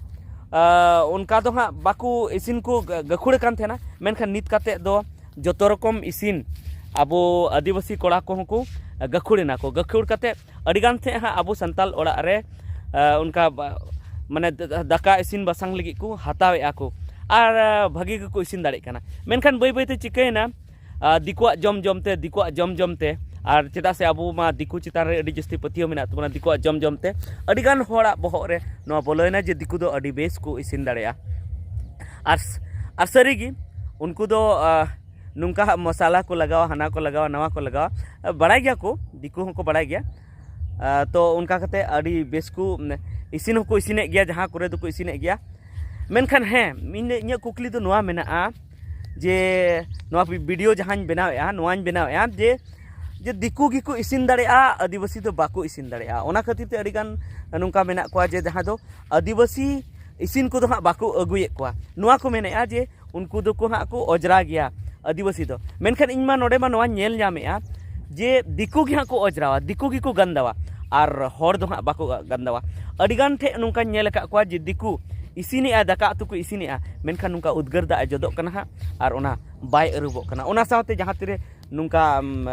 ᱟᱸ, ᱚᱱᱠᱟ ᱫᱚ ᱦᱟᱸᱜ ᱵᱟᱠᱚ ᱤᱥᱤᱱ ᱠᱚ ᱜᱟ-, ᱜᱟᱹᱠᱷᱩᱲ ᱠᱟᱱ ᱛᱟᱦᱮᱱᱟ᱾ ᱢᱮᱱᱠᱷᱟᱱ ᱱᱤᱛ ᱠᱟᱛᱮᱫ ᱫᱚ ᱡᱚᱛᱚ ᱨᱚᱠᱚᱢ ᱤᱥᱤᱱ ᱟᱵᱚ ᱟᱹᱫᱤᱵᱟᱹᱥᱤ ᱠᱚᱲᱟ ᱠᱚᱦᱚᱸ ᱠᱚ ᱜᱟᱹᱠᱷᱩᱲ ᱮᱱᱟ ᱠᱚ᱾ ᱜᱟᱹᱠᱷᱩᱲ ᱠᱟᱛᱮᱫ ᱟᱹᱰᱤᱜᱟᱱ ᱴᱷᱮᱱ ᱦᱟᱸᱜ ᱟᱵᱚ ᱥᱟᱱᱛᱟᱞ ᱚᱲᱟᱜ ᱨᱮ, ᱟᱸ, ᱚᱱᱠᱟ ᱵᱟ-, ᱢᱟᱱᱮ ᱫᱟ-, ᱫᱟᱠᱟ ᱤᱥᱤᱱ ᱵᱟᱥᱟᱝ ᱞᱟᱹᱜᱤᱫ ᱠᱚ ᱦᱟᱛᱟᱣᱮᱫᱼᱟ ᱠᱚ᱾ ᱟᱨ, ᱟᱸ, ᱵᱷᱟᱹᱜᱤ ᱜᱮᱠᱚ ᱤᱥᱤᱱ ᱫᱟᱲᱮᱭᱟᱜ ᱠᱟᱱᱟ᱾ ᱢᱮᱱᱠᱷᱟᱱ ᱵᱟᱹᱭ ᱵᱟᱹᱭ ᱛᱮ ᱪᱤᱠᱟᱹᱭᱮᱱᱟ, ᱟᱨ ᱫᱤᱠᱩᱣᱟᱜ ᱡᱚᱢ ᱡᱚᱢ ᱛᱮ, ᱫᱤᱠᱩᱣᱟᱜ ᱡᱚᱢ ᱡᱚᱢ ᱛᱮ, ᱟᱨ ᱪᱮᱫᱟᱜ ᱥᱮ ᱟᱵᱚ ᱢᱟ ᱫᱤᱠᱩ ᱪᱮᱛᱟᱱ ᱨᱮ ᱟᱹᱰᱤ ᱡᱟᱹᱥᱛᱤ ᱯᱟᱹᱛᱭᱟᱹᱣ ᱢᱮᱱᱟᱜ ᱛᱟᱵᱚᱱᱟ, ᱫᱤᱠᱩᱣᱟᱜ ᱡᱚᱢ ᱡᱚᱢ ᱛᱮ ᱟᱹᱰᱤᱜᱟᱱ ᱦᱚᱲᱟᱜ ᱵᱚᱦᱚᱜ ᱨᱮ ᱱᱚᱣᱟ ᱵᱚᱞᱚᱭᱮᱱᱟ ᱡᱮ ᱫᱤᱠᱩ ᱫᱚ ᱟᱹᱰᱤ ᱵᱮᱥ ᱠᱚ ᱤᱥᱤᱱ ᱫᱟᱲᱮᱭᱟᱜᱼᱟ᱾ ᱟᱨ ᱥ-, ᱟᱨ ᱥᱟᱹᱨᱤᱜᱮ ᱩᱱᱠᱩ ᱫᱚ, ᱟᱸ, ᱱᱚᱝᱠᱟ ᱦᱟᱸᱜ ᱢᱚᱥᱟᱞᱟ ᱠᱚ ᱞᱟᱜᱟᱣᱟ, ᱦᱟᱱᱟ ᱠᱚ ᱞᱟᱜᱟᱣᱟ, ᱱᱟᱣᱟ ᱠᱚ ᱞᱟᱜᱟᱣᱟ, ᱵᱟᱲᱟᱭ ᱜᱮᱭᱟ ᱠᱚ, ᱫᱤᱠᱩ ᱦᱚᱸᱠᱚ ᱵᱟᱲᱟᱭ ᱜᱮᱭᱟ᱾ ᱟᱸ, ᱛᱚ ᱚᱱᱠᱟ ᱠᱟᱛᱮ ᱟᱹᱰᱤ ᱵᱮᱥ ᱠᱚ, ᱢᱟᱱᱮ, ᱤᱥᱤᱱ ᱦᱚᱸᱠᱚ ᱤᱥᱤᱱᱮᱫ ᱜᱮᱭᱟ, ᱡᱟᱦᱟᱸ ᱠᱚᱨᱮ ᱫᱚᱠᱚ ᱤᱥᱤᱱᱮᱫ ᱜᱮᱭᱟ᱾ ᱢᱮᱱᱠᱷᱟᱱ ᱦᱮᱸ, ᱤᱧ, ᱤᱧᱟᱹᱜ ᱠᱩᱠᱞᱤ ᱫᱚ ᱱᱚᱣᱟ ᱢᱮᱱᱟᱜᱼᱟ ᱡᱮ ᱱᱚᱣᱟ ᱵᱷᱤᱰᱤᱭᱳ ᱡᱟᱦᱟᱸᱧ ᱵᱮᱱᱟᱣᱮᱫᱼᱟ, ᱱᱚᱣᱟᱧ ᱵᱮᱱᱟᱣᱮᱫᱼᱟ ᱡᱮ, ᱡᱮ ᱫᱤᱠᱩ ᱜᱮᱠᱚ ᱤᱥᱤᱱ ᱫᱟᱲᱮᱭᱟᱜᱼᱟ, ᱟᱹᱫᱤᱵᱟᱹᱥᱤ ᱫᱚ ᱵᱟᱠᱚ ᱤᱥᱤᱱ ᱫᱟᱲᱮᱭᱟᱜᱼᱟ᱾ ᱚᱱᱟ ᱠᱷᱟᱹᱛᱤᱨ ᱛᱮ ᱟᱹᱰᱤᱜᱟᱱ ᱱᱚᱝᱠᱟ ᱢᱮᱱᱟᱜ ᱠᱚᱣᱟ ᱡᱮ ᱡᱟᱦᱟᱸ ᱫᱚ ᱟᱹᱫᱤᱵᱟᱹᱥᱤ ᱤᱥᱤᱱ ᱠᱚᱫᱚ ᱦᱟᱸᱜ ᱵᱟᱠᱚ ᱟᱹᱜᱩᱭᱮᱫ ᱠᱚᱣᱟ᱾ ᱱᱚᱣᱟ ᱠᱚ ᱢᱮᱱᱮᱫᱼᱟ ᱡᱮ ᱩᱱᱠᱩ ᱫᱚᱠᱚ ᱦᱟᱸᱜ ᱠᱚ ᱚᱡᱽᱨᱟ ᱜᱮᱭᱟ ᱟᱹᱫᱤᱵᱟᱹᱥᱤ ᱫᱚ᱾ ᱢᱮᱱᱠᱷᱟᱱ ᱤᱧ ᱢᱟ ᱱᱚᱰᱮ ᱢᱟ ᱱᱚᱣᱟᱧ ᱧᱮᱞ ᱧᱟᱢᱮᱫᱼᱟ ᱡᱮ ᱫᱤᱠᱩ ᱜᱮ ᱦᱟᱸᱜ ᱠᱚ ᱚᱡᱽᱨᱟᱣᱟ, ᱫᱤᱠᱩ ᱜᱮᱠᱚ ᱜᱟᱱᱫᱟᱣᱟ, ᱟᱨ ᱦᱚᱲ ᱫᱚ ᱦᱟᱸᱜ ᱵᱟᱠᱚ ᱜᱟᱱᱫᱟᱣᱟ᱾ ᱟᱹᱰᱤᱜᱟᱱ ᱴᱷᱮᱡ ᱱᱚᱝᱠᱟᱧ ᱧᱮᱞ ᱟᱠᱟᱫ ᱠᱚᱣᱟ ᱡᱮ ᱫᱤᱠᱩ ᱤᱥᱤᱱᱮᱜᱼᱟᱭ, ᱫᱟᱠᱟ ᱩᱛᱩ ᱠᱚ ᱤᱥᱤᱱᱮᱜᱼᱟ, ᱢᱮᱱᱠᱷᱟᱱ ᱱᱚᱝᱠᱟ ᱩᱫᱽᱜᱟᱹᱨ ᱫᱟᱜ ᱮ ᱡᱚᱫᱚᱜ ᱠᱟᱱᱟ ᱦᱟᱸᱜ, ᱟᱨ ᱚᱱᱟ ᱵᱟᱭ ᱟᱹᱨᱩᱵᱚᱜ ᱠᱟᱱᱟ᱾ ᱚᱱᱟ ᱥᱟᱶᱛᱮ ᱡᱟᱦᱟᱸ ᱛᱤᱨᱮ ᱱᱚᱝᱠᱟ, ᱩᱢ,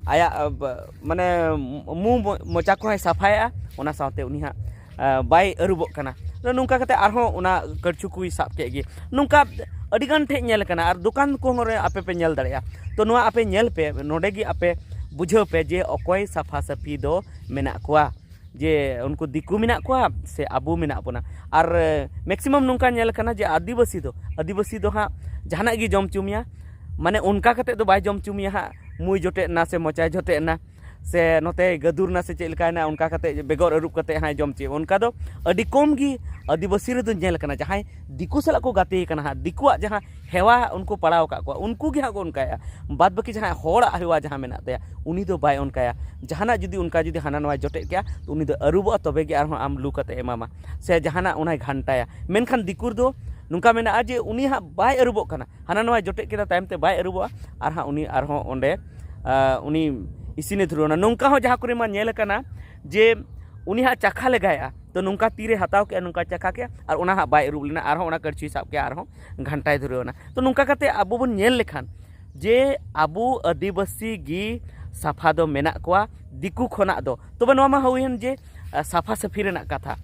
ᱟᱭᱟᱜ, ᱟᱵ-, ᱢᱟᱱᱮ ᱢᱩ ᱢᱚ-, ᱢᱚᱪᱟ ᱠᱚᱦᱚᱸᱭ ᱥᱟᱯᱷᱟᱭᱮᱜᱼᱟ, ᱚᱱᱟ ᱥᱟᱶᱛᱮ ᱩᱱᱤ ᱦᱟᱸᱜ, ᱟ, ᱵᱟᱭ ᱟᱹᱨᱩᱵᱚᱜ ᱠᱟᱱᱟ᱾ ᱛᱚ ᱱᱚᱝᱠᱟ ᱠᱟᱛᱮ ᱟᱨᱦᱚᱸ ᱚᱱᱟ ᱠᱟᱹᱲᱪᱩ ᱠᱚᱭ ᱥᱟᱵ ᱠᱮᱫ ᱜᱮ᱾ ᱱᱚᱝᱠᱟ ᱟᱹᱰᱤᱜᱟᱱ ᱴᱷᱮᱡ ᱧᱮᱞ ᱠᱟᱱᱟ, ᱟᱨ ᱫᱚᱠᱟᱱ ᱠᱚᱦᱚᱸ ᱨᱮ ᱟᱯᱮ ᱯᱮ ᱧᱮᱞ ᱫᱟᱲᱮᱭᱟᱜᱼᱟ᱾ ᱛᱚ ᱱᱚᱣᱟ ᱟᱯᱮ ᱧᱮᱞ ᱯᱮ, ᱱᱚᱰᱮ ᱜᱮ ᱟᱯᱮ ᱵᱩᱡᱷᱟᱹᱣ ᱯᱮ ᱡᱮ ᱚᱠᱚᱭ ᱥᱟᱯᱷᱟ ᱥᱟᱹᱯᱷᱤ ᱫᱚ ᱢᱮᱱᱟᱜ ᱠᱚᱣᱟ, ᱡᱮ ᱩᱱᱠᱩ ᱫᱤᱠᱩ ᱢᱮᱱᱟᱜ ᱠᱚᱣᱟ ᱥᱮ ᱟᱵᱚ ᱢᱮᱱᱟᱜ ᱵᱚᱱᱟ᱾ ᱟᱨ, ᱮ, ᱢᱮᱠᱥᱤᱢᱟᱢ ᱱᱚᱝᱠᱟ ᱧᱮᱞ ᱠᱟᱱᱟ ᱡᱮ ᱟᱹᱫᱤᱵᱟᱹᱥᱤ ᱫᱚ, ᱟᱹᱫᱤᱵᱟᱹᱥᱤ ᱫᱚ ᱦᱟᱸᱜ ᱡᱟᱦᱟᱱᱟᱜ ᱜᱮ ᱡᱚᱢ ᱦᱚᱪᱚ ᱢᱮᱭᱟ, ᱢᱟᱱᱮ ᱚᱱᱠᱟ ᱠᱟᱛᱮ ᱫᱚ ᱵᱟᱭ ᱡᱚᱢ ᱦᱚᱪᱚ ᱢᱮᱭᱟ ᱦᱟᱸᱜ, ᱢᱩᱭ ᱡᱚᱴᱮᱫ ᱮᱱᱟ ᱥᱮ ᱢᱚᱪᱟᱭ ᱡᱚᱴᱮᱫ ᱮᱱᱟ᱾ ᱥᱮ ᱱᱚᱛᱮ ᱜᱟᱹᱫᱩᱨ ᱱᱟ ᱥᱮ ᱪᱮᱫ ᱞᱮᱠᱟᱭ ᱱᱟ, ᱚᱱᱠᱟ ᱠᱟᱛᱮ ᱵᱮᱜᱚᱨ ᱟᱹᱨᱩᱵ ᱠᱟᱛᱮ ᱦᱟᱸᱜ ᱡᱚᱢ ᱪᱮᱫ, ᱚᱱᱠᱟ ᱫᱚ ᱟᱹᱰᱤ ᱠᱚᱢ ᱜᱮ ᱟᱹᱫᱤᱵᱟᱹᱥᱤ ᱨᱮᱫᱚ ᱧᱮᱞ ᱠᱟᱱᱟ᱾ ᱡᱟᱦᱟᱸᱭ ᱫᱤᱠᱩ ᱥᱟᱞᱟᱜ ᱠᱚ ᱜᱟᱛᱮ ᱠᱟᱱᱟ ᱦᱟᱸᱜ, ᱫᱤᱠᱩᱣᱟᱜ ᱡᱟᱦᱟᱸ ᱦᱮᱣᱟ ᱩᱱᱠᱩ ᱯᱟᱲᱟᱣ ᱟᱠᱟᱫ ᱠᱚᱣᱟ, ᱩᱱᱠᱩ ᱜᱮ ᱦᱟᱸᱜ ᱠᱚ ᱚᱱᱠᱟᱭᱟ᱾ ᱵᱟᱫ ᱵᱟᱹᱠᱤ ᱡᱟᱦᱟᱸᱭ ᱦᱚᱲᱟᱜ ᱦᱮᱣᱟ ᱡᱟᱦᱟᱸ ᱢᱮᱱᱟᱜ ᱛᱟᱭᱟ, ᱩᱱᱤ ᱫᱚ ᱵᱟᱭ ᱚᱱᱠᱟᱭᱟ᱾ ᱡᱟᱦᱟᱱᱟᱜ ᱡᱩᱫᱤ ᱚᱱᱠᱟ ᱡᱩᱫᱤ ᱦᱟᱱᱟ ᱱᱚᱣᱟᱭ ᱡᱚᱴᱮᱫ ᱠᱮᱜᱼᱟ, ᱛᱚ ᱩᱱᱤ ᱫᱚ ᱟᱹᱨᱩᱵᱚᱜᱼᱟ, ᱛᱚᱵᱮ ᱜᱮ ᱟᱨᱦᱚᱸ ᱟᱢ ᱞᱩ ᱠᱟᱛᱮ ᱮᱢᱟᱢᱟ᱾ ᱥᱮ ᱡᱟᱦᱟᱱᱟᱜ ᱚᱱᱟᱭ ᱜᱷᱟᱱᱴᱟᱭᱟ᱾ ᱢᱮᱱᱠᱷᱟᱱ ᱫᱤᱠᱩ ᱨᱮᱫᱚ ᱱᱚᱝᱠᱟ ᱢᱮᱱᱟᱜᱼᱟ ᱡᱮ ᱩᱱᱤ ᱦᱟᱸᱜ ᱵᱟᱭ ᱟᱹᱨᱩᱵᱚᱜ ᱠᱟᱱᱟ, ᱦᱟᱱᱟ ᱱᱚᱣᱟᱭ ᱡᱚᱴᱮᱫ ᱠᱮᱫᱟ, ᱛᱟᱭᱚᱢ ᱛᱮ ᱵᱟᱭ ᱟᱹᱨᱩᱵᱚᱜᱼᱟ, ᱟᱨ ᱦᱟᱸᱜ ᱩᱱᱤ ᱟᱨᱦᱚᱸ ᱚᱸᱰᱮ, ᱟᱸ, ᱩᱱᱤ ᱤᱥᱤᱱᱮ ᱫᱷᱩᱨᱟᱹᱣ ᱮᱱᱟ᱾ ᱱᱚᱝᱠᱟ ᱦᱚᱸ ᱡᱟᱦᱟᱸ ᱠᱚᱨᱮ ᱢᱟ ᱧᱮᱞ ᱟᱠᱟᱱᱟ ᱡᱮ ᱩᱱᱤ ᱦᱟᱸᱜ ᱪᱟᱠᱷᱟ ᱞᱮᱜᱟᱭᱟ, ᱛᱚ ᱱᱚᱝᱠᱟ ᱛᱤᱨᱮ ᱦᱟᱛᱟᱣ ᱠᱮᱜᱼᱟ, ᱱᱚᱝᱠᱟ ᱪᱟᱠᱷᱟ ᱠᱮᱜᱼᱟ, ᱟᱨ ᱚᱱᱟ ᱦᱟᱸᱜ ᱵᱟᱭ ᱟᱹᱨᱩᱵ ᱞᱮᱱᱟ, ᱟᱨᱦᱚᱸ ᱚᱱᱟ ᱠᱟᱹᱲᱪᱩᱭ ᱥᱟᱵ ᱠᱮᱜᱼᱟ, ᱟᱨᱦᱚᱸ ᱜᱷᱟᱱᱴᱟᱭ ᱫᱷᱩᱨᱟᱹᱣ ᱮᱱᱟ᱾ ᱛᱚ ᱱᱚᱝᱠᱟ ᱠᱟᱛᱮ ᱟᱵᱚ ᱵᱚᱱ ᱧᱮᱞ ᱞᱮᱠᱷᱟᱱ ᱡᱮ ᱟᱵᱚ ᱟᱹᱫᱤᱵᱟᱹᱥᱤ ᱜᱮ ᱥᱟᱯᱷᱟ ᱫᱚ ᱢᱮᱱᱟᱜ ᱠᱚᱣᱟ ᱫᱤᱠᱩ ᱠᱷᱚᱱᱟᱜ ᱫᱚ᱾ ᱛᱚᱵᱮ ᱱᱚᱣᱟ ᱢᱟ ᱦᱩᱭᱮᱱ ᱡᱮ, ᱟᱸ, ᱥᱟᱯᱷᱟ ᱥᱟᱹᱯᱷᱤ ᱨᱮᱱᱟᱜ ᱠᱟᱛᱷᱟ᱾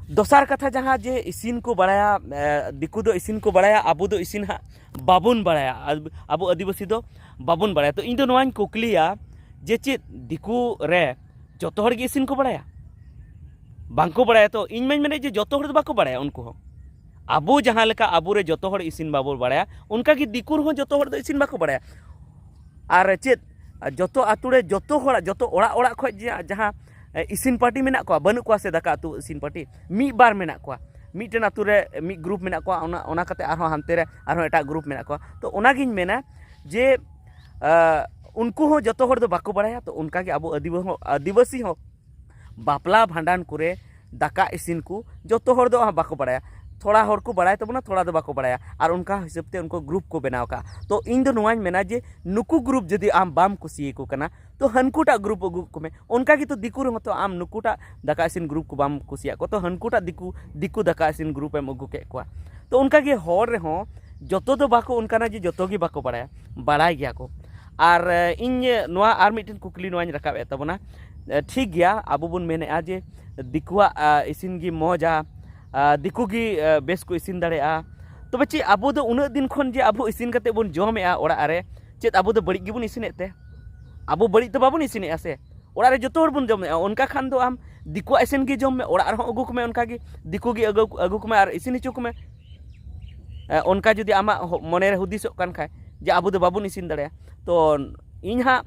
ᱫᱚᱥᱟᱨ ᱠᱟᱛᱷᱟ ᱡᱟᱦᱟᱸ ᱡᱮ ᱤᱥᱤᱱ ᱠᱚ ᱵᱟᱲᱟᱭᱟ, ᱮ, ᱫᱤᱠᱩ ᱫᱚ ᱤᱥᱤᱱ ᱠᱚ ᱵᱟᱲᱟᱭᱟ, ᱟᱵᱚ ᱫᱚ ᱤᱥᱤᱱ ᱦᱟᱸᱜ ᱵᱟᱵᱚᱱ ᱵᱟᱲᱟᱭᱟ, ᱟᱵ-, ᱟᱵᱚ ᱟᱹᱫᱤᱵᱟᱹᱥᱤ ᱫᱚ ᱵᱟᱵᱚᱱ ᱵᱟᱲᱟᱭᱟ᱾ ᱛᱚ ᱤᱧ ᱫᱚ ᱱᱚᱣᱟᱧ ᱠᱩᱠᱞᱤᱭᱟ ᱡᱮ ᱪᱮᱫ ᱫᱤᱠᱩ ᱨᱮ ᱡᱚᱛᱚ ᱦᱚᱲ ᱜᱮ ᱤᱥᱤᱱ ᱠᱚ ᱵᱟᱲᱟᱭᱟ? ᱵᱟᱝ ᱠᱚ ᱵᱟᱲᱟᱭᱟ᱾ ᱛᱚ ᱤᱧ ᱢᱟᱧ ᱢᱮᱱᱮᱫ ᱡᱮ ᱡᱚᱛᱚ ᱦᱚᱲ ᱫᱚ ᱵᱟᱠᱚ ᱵᱟᱲᱟᱭᱟ᱾ ᱩᱱᱠᱩ ᱦᱚᱸ ᱟᱵᱚ ᱡᱟᱦᱟᱸ ᱞᱮᱠᱟ ᱟᱵᱚ ᱨᱮ ᱡᱚᱛᱚ ᱦᱚᱲ ᱤᱥᱤᱱ ᱵᱟᱵᱚ ᱵᱟᱲᱟᱭᱟ, ᱚᱱᱠᱟ ᱜᱮ ᱫᱤᱠᱩ ᱨᱮᱦᱚᱸ ᱡᱚᱛᱚ ᱦᱚᱲ ᱫᱚ ᱤᱥᱤᱱ ᱵᱟᱠᱚ ᱵᱟᱲᱟᱭᱟ᱾ ᱟᱨ ᱪᱮᱫ, ᱡᱚᱛᱚ ᱟᱛᱳ ᱨᱮ ᱡᱚᱛᱚ ᱦᱚᱲᱟᱜ, ᱡᱚᱛᱚ ᱚᱲᱟᱜ ᱚᱲᱟᱜ ᱠᱷᱚᱱ ᱡᱮ ᱡᱟᱦᱟᱸ, ᱮ, ᱤᱥᱤᱱ ᱯᱟᱹᱴᱤ ᱢᱮᱱᱟᱜ ᱠᱚᱣᱟ, ᱵᱟᱹᱱᱩᱜ ᱠᱚᱣᱟ ᱥᱮ ᱫᱟᱠᱟ ᱩᱛᱩ ᱤᱥᱤᱱ ᱯᱟᱹᱴᱤ? ᱢᱤᱫ ᱵᱟᱨ ᱢᱮᱱᱟᱜ ᱠᱚᱣᱟ, ᱢᱤᱫᱴᱮᱱ ᱟᱛᱳ ᱨᱮ ᱢᱤᱫ ᱜᱨᱩᱯ ᱢᱮᱱᱟᱜ ᱠᱚᱣᱟ, ᱚᱱᱟ, ᱚᱱᱟ ᱠᱟᱛᱮ ᱟᱨᱦᱚᱸ ᱦᱟᱱᱛᱮ ᱨᱮ ᱟᱨᱦᱚᱸ ᱮᱴᱟᱜ ᱜᱨᱩᱯ ᱢᱮᱱᱟᱜ ᱠᱚᱣᱟ᱾ ᱛᱚ ᱚᱱᱟᱜᱤᱧ ᱢᱮᱱᱟ ᱡᱮ, ᱮ, ᱩᱱᱠᱩ ᱦᱚᱸ ᱡᱚᱛᱚ ᱦᱚᱲ ᱫᱚ ᱵᱟᱠᱚ ᱵᱟᱲᱟᱭᱟ᱾ ᱛᱚ ᱚᱱᱠᱟᱜᱮ ᱟᱵᱚ ᱟᱹᱫᱤᱵᱟᱹ-, ᱦᱚᱸ, ᱟᱹᱫᱤᱵᱟᱹᱥᱤ ᱦᱚᱸ ᱵᱟᱯᱞᱟ ᱵᱷᱟᱸᱰᱟᱱ ᱠᱚᱨᱮ ᱫᱟᱠᱟ ᱤᱥᱤᱱ ᱠᱚ ᱡᱚᱛᱚ ᱦᱚᱲ ᱫᱚ ᱵᱟᱠᱚ ᱵᱟᱲᱟᱭᱟ᱾ ᱛᱷᱚᱲᱟ ᱦᱚᱲ ᱠᱚ ᱵᱟᱲᱟᱭ ᱛᱟᱵᱚᱱᱟ, ᱛᱷᱚᱲᱟ ᱫᱚ ᱵᱟᱠᱚ ᱵᱟᱲᱟᱭᱟ᱾ ᱟᱨ ᱚᱱᱠᱟ ᱦᱤᱥᱟᱹᱵ ᱛᱮ ᱩᱱᱠᱩ ᱜᱨᱩᱯ ᱠᱚ ᱵᱮᱱᱟᱣ ᱠᱟᱜᱼᱟ᱾ ᱛᱚ ᱤᱧ ᱫᱚ ᱱᱚᱣᱟᱧ ᱢᱮᱱᱟ ᱡᱮ ᱱᱩᱠᱩ ᱜᱨᱩᱯ ᱡᱩᱫᱤ ᱟᱢ ᱵᱟᱢ ᱠᱩᱥᱤᱭᱟᱠᱚ ᱠᱟᱱᱟ, ᱛᱚ ᱦᱟᱹᱱᱠᱩᱴᱟᱜ ᱜᱨᱩᱯ ᱟᱹᱜᱩ ᱠᱚᱢᱮ᱾ ᱚᱱᱠᱟ ᱜᱮᱛᱚ ᱫᱤᱠᱩ ᱨᱮᱦᱚᱸ ᱛᱚ ᱟᱢ ᱱᱩᱠᱩᱴᱟᱜ ᱫᱟᱠᱟ ᱤᱥᱤᱱ ᱜᱨᱩᱯ ᱠᱚ ᱵᱟᱢ ᱠᱩᱥᱤᱭᱟᱜ ᱠᱚᱣᱟ, ᱛᱚ ᱦᱟᱹᱱᱠᱩᱴᱟᱜ ᱫᱤᱠᱩ, ᱫᱤᱠᱩ ᱫᱟᱠᱟ ᱤᱥᱤᱱ ᱜᱨᱩᱯ ᱮᱢ ᱟᱹᱜᱩ ᱠᱮᱫ ᱠᱚᱣᱟ᱾ ᱛᱚ ᱚᱱᱠᱟ ᱜᱮ ᱦᱚᱲ ᱨᱮᱦᱚᱸ ᱡᱚᱛᱚ ᱫᱚ ᱵᱟᱠᱚ ᱚᱱᱠᱟᱱᱟ ᱡᱮ ᱡᱚᱛᱚ ᱜᱮ ᱵᱟᱠᱚ ᱵᱟᱲᱟᱭᱟ, ᱵᱟᱲᱟᱭ ᱜᱮᱭᱟ ᱠᱚ᱾ ᱟᱨ, ᱮ, ᱤᱧ ᱱᱚᱣᱟ ᱟᱨ ᱢᱤᱫᱴᱮᱱ ᱠᱩᱠᱞᱤ ᱱᱚᱣᱟᱧ ᱨᱟᱠᱟᱵ ᱮᱫ ᱛᱟᱵᱚᱱᱟ᱾ ᱮ, ᱴᱷᱤᱠ ᱜᱮᱭᱟ, ᱟᱵᱚ ᱵᱚᱱ ᱢᱮᱱᱮᱫᱼᱟ ᱡᱮ ᱫᱤᱠᱩᱣᱟᱜ, ᱟ, ᱤᱥᱤᱱ ᱜᱮ ᱢᱚᱡᱟ, ᱟ, ᱫᱤᱠᱩ ᱜᱮ, ᱮ, ᱵᱮᱥ ᱠᱚ ᱤᱥᱤᱱ ᱫᱟᱲᱮᱭᱟᱜᱼᱟ᱾ ᱛᱚᱵᱮ ᱪᱮᱫ ᱟᱵᱚ ᱫᱚ ᱩᱱᱟᱹᱜ ᱫᱤᱱ ᱠᱷᱚᱱ ᱡᱮ ᱟᱵᱚ ᱤᱥᱤᱱ ᱠᱟᱛᱮ ᱵᱚᱱ ᱡᱚᱢᱮᱫᱼᱟ ᱚᱲᱟᱜ ᱨᱮ, ᱪᱮᱫ ᱟᱵᱚ ᱫᱚ ᱵᱟᱹᱲᱤᱡ ᱜᱮᱵᱚᱱ ᱤᱥᱤᱱᱮᱫ ᱛᱮ? ᱟᱵᱚ ᱵᱟᱹᱲᱤᱡ ᱫᱚ ᱵᱟᱵᱚᱱ ᱤᱥᱤᱱᱮᱫᱼᱟ ᱥᱮ? ᱚᱲᱟᱜ ᱨᱮ ᱡᱚᱛᱚ ᱦᱚᱲ ᱵᱚᱱ ᱡᱚᱢᱮᱫᱼᱟ᱾ ᱚᱱᱠᱟ ᱠᱷᱟᱱ ᱫᱚ ᱟᱢ ᱫᱤᱠᱩᱣᱟᱜ ᱤᱥᱤᱱ ᱜᱮ ᱡᱚᱢ ᱢᱮ, ᱚᱲᱟᱜ ᱨᱮᱦᱚᱸ ᱟᱹᱜᱩ ᱠᱚᱢᱮ ᱚᱱᱠᱟ ᱜᱮ, ᱫᱤᱠᱩ ᱜᱮ ᱟᱹᱜᱩ, ᱟᱹᱜᱩ ᱠᱚᱢᱮ ᱟᱨ ᱤᱥᱤᱱ ᱦᱚᱪᱚ ᱠᱚᱢᱮ᱾ ᱮ, ᱚᱱᱠᱟ ᱡᱩᱫᱤ ᱟᱢᱟᱜ ᱦᱚ-, ᱢᱚᱱᱮ ᱨᱮ ᱦᱩᱫᱤᱥᱚᱜ ᱠᱟᱱ ᱠᱷᱟᱡ ᱡᱮ ᱟᱵᱚ ᱫᱚ ᱵᱟᱵᱚᱱ ᱤᱥᱤᱱ ᱫᱟᱲᱮᱭᱟᱜᱼᱟ, ᱛᱚ ᱤᱧ ᱦᱟᱸᱜ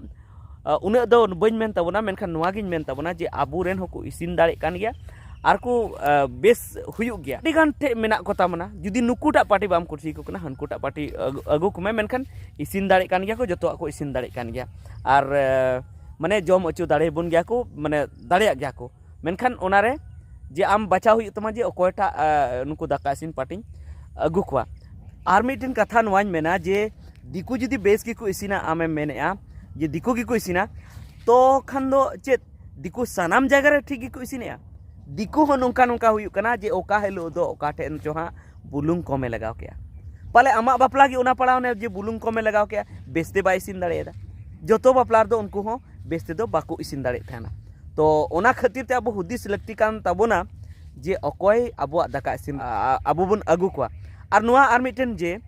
ᱩᱱᱟᱹᱜ ᱫᱚ ᱵᱟᱹᱧ ᱢᱮᱱ ᱛᱟᱵᱚᱱᱟ, ᱢᱮᱱᱠᱷᱟᱱ ᱱᱚᱣᱟ ᱜᱤᱧ ᱢᱮᱱ ᱛᱟᱵᱚᱱᱟ ᱡᱮ ᱟᱵᱚᱨᱮᱱ ᱦᱚᱸᱠᱚ ᱤᱥᱤᱱ ᱫᱟᱲᱮᱭᱟᱜ ᱠᱟᱱ ᱜᱮᱭᱟ ᱟᱨ ᱠᱚ ᱵᱮᱥ ᱦᱩᱭᱩᱜ ᱜᱮᱭᱟ᱾ ᱟᱹᱰᱤ ᱜᱟᱱ ᱴᱷᱮᱡ ᱢᱮᱱᱟᱜ ᱠᱚ ᱛᱟᱵᱚᱱᱟ, ᱡᱩᱫᱤ ᱱᱩᱠᱩᱴᱟᱜ ᱯᱟᱨᱴᱤ ᱵᱟᱢ ᱠᱩᱥᱤ ᱟᱠᱚ ᱠᱟᱱᱟ, ᱦᱟᱱᱠᱩᱴᱟᱜ ᱯᱟᱨᱴᱤ ᱟᱹᱜᱩ ᱠᱚᱢᱮ, ᱢᱮᱱᱠᱷᱟᱱ ᱤᱥᱤᱱ ᱫᱟᱲᱮᱭᱟᱜ ᱠᱟᱱ ᱜᱮᱭᱟ ᱠᱚ, ᱡᱚᱛᱚᱣᱟᱜ ᱠᱚ ᱤᱥᱤᱱ ᱫᱟᱲᱮᱭᱟᱜ ᱠᱟᱱ ᱜᱮᱭᱟ᱾ ᱟᱨ ᱢᱟᱱᱮ ᱡᱚᱢ ᱦᱚᱪᱚ ᱫᱟᱲᱮᱭᱟᱵᱚᱱ ᱜᱮᱭᱟ ᱠᱚ, ᱢᱟᱱᱮ ᱫᱟᱲᱮᱭᱟᱜ ᱜᱮᱭᱟ ᱠᱚ᱾ ᱢᱮᱱᱠᱷᱟᱱ ᱚᱱᱟᱨᱮ ᱡᱮ ᱟᱢ ᱵᱟᱪᱷᱟᱣ ᱦᱩᱭᱩᱜ ᱛᱟᱢᱟ ᱡᱮ ᱚᱠᱚᱭᱴᱟᱜ ᱱᱩᱠᱩ ᱫᱟᱠᱟ ᱤᱥᱤᱱ ᱯᱟᱨᱴᱤᱧ ᱟᱹᱜᱩ ᱠᱚᱣᱟ᱾ ᱟᱨ ᱢᱤᱫᱴᱮᱱ ᱠᱟᱛᱷᱟ ᱱᱚᱣᱟᱧ ᱢᱮᱱᱟ ᱡᱮ ᱫᱤᱠᱩ ᱡᱩᱫᱤ ᱵᱮᱥ ᱜᱮᱠᱚ ᱤᱥᱤᱱᱟ, ᱟᱢᱮᱢ ᱢᱮᱱᱮᱫᱼᱟ ᱡᱮ ᱫᱤᱠᱩ ᱜᱮᱠᱚ ᱤᱥᱤᱱᱟ, ᱛᱚ ᱠᱷᱟᱱ ᱫᱚ ᱪᱮᱫ ᱫᱤᱠᱩ ᱥᱟᱱᱟᱢ ᱡᱟᱭᱜᱟ ᱨᱮ ᱴᱷᱤᱠ ᱜᱮᱠᱚ ᱤᱥᱤᱱᱮᱜᱼᱟ? ᱫᱤᱠᱩ ᱦᱚᱸ ᱱᱚᱝᱠᱟ ᱱᱚᱝᱠᱟ ᱦᱩᱭᱩᱜ ᱠᱟᱱᱟ ᱡᱮ ᱚᱠᱟ ᱦᱤᱞᱳᱜ ᱫᱚ ᱚᱠᱟ ᱴᱷᱮᱱ ᱪᱚ ᱦᱟᱸᱜ ᱵᱩᱞᱩᱝ ᱠᱚᱢᱮ ᱞᱟᱜᱟᱣ ᱠᱮᱜᱼᱟ, ᱯᱟᱞᱮ ᱟᱢᱟᱜ ᱵᱟᱯᱞᱟ ᱜᱮ ᱚᱱᱟ ᱯᱟᱲᱟᱣᱱᱟ ᱡᱮ ᱵᱩᱞᱩᱝ ᱠᱚᱢᱮ ᱞᱟᱜᱟᱣ ᱠᱮᱜᱼᱟ, ᱵᱮᱥᱛᱮ ᱵᱟᱭ ᱤᱥᱤᱱ ᱫᱟᱲᱮᱭᱟᱫᱟ᱾ ᱡᱚᱛᱚ ᱵᱟᱯᱞᱟ ᱨᱮᱫᱚ ᱩᱱᱠᱩ ᱦᱚᱸ ᱵᱮᱥ ᱛᱮᱫᱚ ᱵᱟᱠᱚ ᱤᱥᱤᱱ ᱫᱟᱲᱮᱭᱟᱜ ᱛᱟᱦᱮᱱᱟ᱾ ᱛᱚ ᱚᱱᱟ ᱠᱷᱟᱹᱛᱤᱨ ᱛᱮ ᱟᱵᱚ ᱦᱩᱫᱤᱥ ᱞᱟᱹᱠᱛᱤ ᱠᱟᱱ ᱛᱟᱵᱚᱱᱟ ᱡᱮ ᱚᱠᱚᱭ ᱟᱵᱚᱣᱟᱜ ᱫᱟᱠᱟ ᱤᱥᱤᱱ ᱟᱵᱚ ᱵᱚᱱ ᱟᱹᱜᱩ ᱠᱚᱣᱟ᱾ ᱟᱨ ᱱᱚᱣᱟ ᱟᱨ ᱢᱤᱫᱴᱮᱱ ᱡᱮ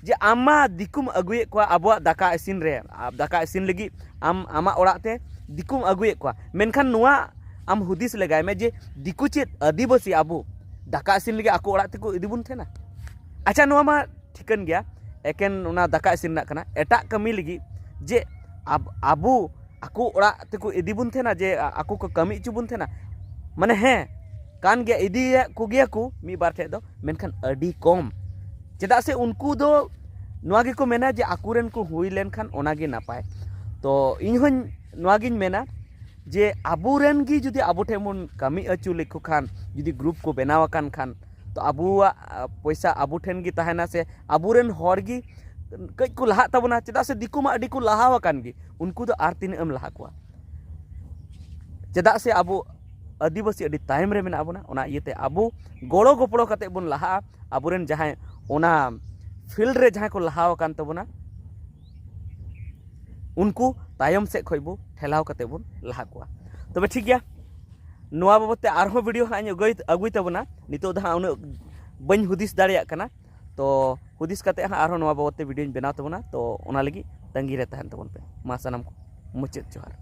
ᱡᱮ ᱟᱢ ᱢᱟ ᱫᱤᱠᱩᱢ ᱟᱹᱜᱩᱭᱮᱫ ᱠᱚᱣᱟ ᱟᱵᱚᱣᱟᱜ ᱫᱟᱠᱟ ᱤᱥᱤᱱ ᱨᱮ, ᱫᱟᱠᱟ ᱤᱥᱤᱱ ᱞᱟᱹᱜᱤᱫ ᱟᱢ ᱟᱢᱟᱜ ᱚᱲᱟᱜ ᱛᱮ ᱫᱤᱠᱩᱢ ᱟᱹᱜᱩᱭᱮᱫ ᱠᱚᱣᱟ, ᱢᱮᱱᱠᱷᱟᱱ ᱱᱚᱣᱟ ᱟᱢ ᱦᱩᱫᱤᱥ ᱞᱮᱜᱟᱭ ᱢᱮ ᱡᱮ ᱫᱤᱠᱩ ᱪᱮᱫ ᱟᱹᱫᱤᱵᱟᱹᱥᱤ ᱟᱵᱚ ᱫᱟᱠᱟ ᱤᱥᱤᱱ ᱞᱟᱹᱜᱤᱫ ᱟᱠᱚ ᱚᱲᱟᱜ ᱛᱮᱠᱚ ᱤᱫᱤ ᱵᱚᱱ ᱛᱟᱦᱮᱱᱟ? ᱟᱪᱪᱷᱟ, ᱱᱚᱣᱟ ᱢᱟ ᱴᱷᱤᱠᱟᱹᱱ ᱜᱮᱭᱟ, ᱮᱠᱮᱱ ᱚᱱᱟ ᱫᱟᱠᱟ ᱤᱥᱤᱱ ᱨᱮᱱᱟᱜ ᱠᱟᱱᱟ, ᱮᱴᱟᱜ ᱠᱟᱹᱢᱤ ᱞᱟᱹᱜᱤᱫ ᱡᱮ ᱟᱵᱚ ᱟᱠᱚ ᱚᱲᱟᱜ ᱛᱮᱠᱚ ᱤᱫᱤ ᱵᱚᱱ ᱛᱟᱦᱮᱱᱟ, ᱡᱮ ᱟᱠᱚ ᱠᱚ ᱠᱟᱹᱢᱤ ᱦᱚᱪᱚ ᱵᱚᱱ ᱛᱟᱦᱮᱱᱟ? ᱢᱟᱱᱮ ᱦᱮᱸ, ᱠᱟᱱ ᱜᱮᱭᱟ, ᱤᱫᱤᱭᱮᱫ ᱠᱚᱜᱮᱭᱟ ᱠᱚ ᱢᱤᱫ ᱵᱟᱨ ᱴᱷᱮᱡ ᱫᱚ, ᱢᱮᱱᱠᱷᱟᱱ ᱟᱹᱰᱤ ᱠᱚᱢ᱾ ᱪᱮᱫᱟᱜ ᱥᱮ ᱩᱱᱠᱩ ᱫᱚ ᱱᱚᱣᱟ ᱜᱮᱠᱚ ᱢᱮᱱᱟ ᱡᱮ ᱟᱠᱚᱨᱮᱱ ᱠᱚ ᱦᱩᱭ ᱞᱮᱱᱠᱷᱟᱱ ᱚᱱᱟᱜᱮ ᱱᱟᱯᱟᱭ᱾ ᱛᱚ ᱤᱧ ᱦᱚᱧ ᱱᱚᱣᱟ ᱜᱤᱧ ᱢᱮᱱᱟ ᱡᱮ ᱟᱵᱚᱨᱮᱱ ᱜᱮ ᱡᱩᱫᱤ ᱟᱵᱚ ᱴᱷᱮᱱ ᱵᱚᱱ ᱠᱟᱹᱢᱤ ᱦᱚᱪᱚ ᱞᱮᱠᱚ ᱠᱷᱟᱱ, ᱡᱩᱫᱤ ᱜᱨᱩᱯ ᱠᱚ ᱵᱮᱱᱟᱣ ᱟᱠᱟᱱ ᱠᱷᱟᱱ, ᱛᱚ ᱟᱵᱚᱣᱟᱜ ᱯᱚᱭᱥᱟ ᱟᱵᱚ ᱴᱷᱮᱱ ᱜᱮ ᱛᱟᱦᱮᱱᱟ, ᱥᱮ ᱟᱵᱚᱨᱮᱱ ᱦᱚᱲ ᱜᱮ ᱠᱟᱹᱡ ᱠᱚ ᱞᱟᱦᱟᱜ ᱛᱟᱵᱚᱱᱟ᱾ ᱪᱮᱫᱟᱜ ᱥᱮ ᱫᱤᱠᱩ ᱢᱟ ᱟᱹᱰᱤ ᱠᱚ ᱞᱟᱦᱟ ᱟᱠᱟᱱ ᱜᱮ, ᱩᱱᱠᱩ ᱫᱚ ᱟᱨ ᱛᱤᱱᱟᱹᱜ ᱮᱢ ᱞᱟᱦᱟ ᱠᱚᱣᱟ? ᱪᱮᱫᱟᱜ ᱥᱮ ᱟᱵᱚ ᱟᱹᱫᱤᱵᱟᱹᱥᱤ ᱟᱹᱰᱤ ᱛᱟᱭᱚᱢ ᱨᱮ ᱢᱮᱱᱟᱜ ᱵᱚᱱᱟ᱾ ᱚᱱᱟ ᱤᱭᱟᱹᱛᱮ ᱟᱵᱚ ᱜᱚᱲᱚ ᱜᱚᱯᱚᱲᱚ ᱠᱟᱛᱮ ᱵᱚᱱ ᱞᱟᱦᱟᱜᱼᱟ᱾ ᱟᱵᱚᱨᱮᱱ ᱡᱟᱦᱟᱸᱭ ᱚᱱᱟ ᱯᱷᱤᱞᱰ ᱨᱮ ᱡᱟᱦᱟᱸᱭ ᱠᱚ ᱞᱟᱦᱟ ᱟᱠᱟᱱ ᱛᱟᱵᱚᱱᱟ, ᱩᱱᱠᱩ ᱛᱟᱭᱚᱢ ᱥᱮᱫ ᱠᱷᱚᱡ ᱵᱚ ᱴᱷᱮᱞᱟᱣ ᱠᱟᱛᱮ ᱵᱚᱱ ᱞᱟᱦᱟ ᱠᱚᱣᱟ᱾ ᱛᱚᱵᱮ ᱴᱷᱤᱠ ᱜᱮᱭᱟ, ᱱᱚᱣᱟ ᱵᱟᱵᱚᱫ ᱛᱮ ᱟᱨᱦᱚᱸ ᱵᱷᱤᱰᱤᱭᱳ ᱦᱟᱸᱜ ᱤᱧ ᱟᱹᱜᱩᱭ ᱟᱹᱜᱩᱭ ᱛᱟᱵᱚᱱᱟ᱾ ᱱᱤᱛᱚᱜ ᱫᱚ ᱦᱟᱸᱜ ᱩᱱᱟᱹᱜ ᱵᱟᱹᱧ ᱦᱩᱫᱤᱥ ᱫᱟᱲᱮᱭᱟᱜ ᱠᱟᱱᱟ᱾ ᱛᱚ ᱦᱩᱫᱤᱥ ᱠᱟᱛᱮ ᱦᱟᱸᱜ ᱟᱨᱦᱚᱸ ᱱᱚᱣᱟ ᱵᱟᱵᱚᱫ ᱛᱮ ᱵᱷᱤᱰᱤᱭᱳᱧ ᱵᱮᱱᱟᱣ ᱛᱟᱵᱚᱱᱟ᱾ ᱛᱚ ᱚᱱᱟ ᱞᱟᱹᱜᱤᱫ ᱛᱟᱺᱜᱤ ᱨᱮ ᱛᱟᱦᱮᱱ ᱛᱟᱵᱚᱱ ᱯᱮ᱾ ᱢᱟ ᱥᱟᱱᱟᱢ ᱠᱚ ᱢᱩᱪᱟᱹᱫ ᱡᱚᱦᱟᱨ᱾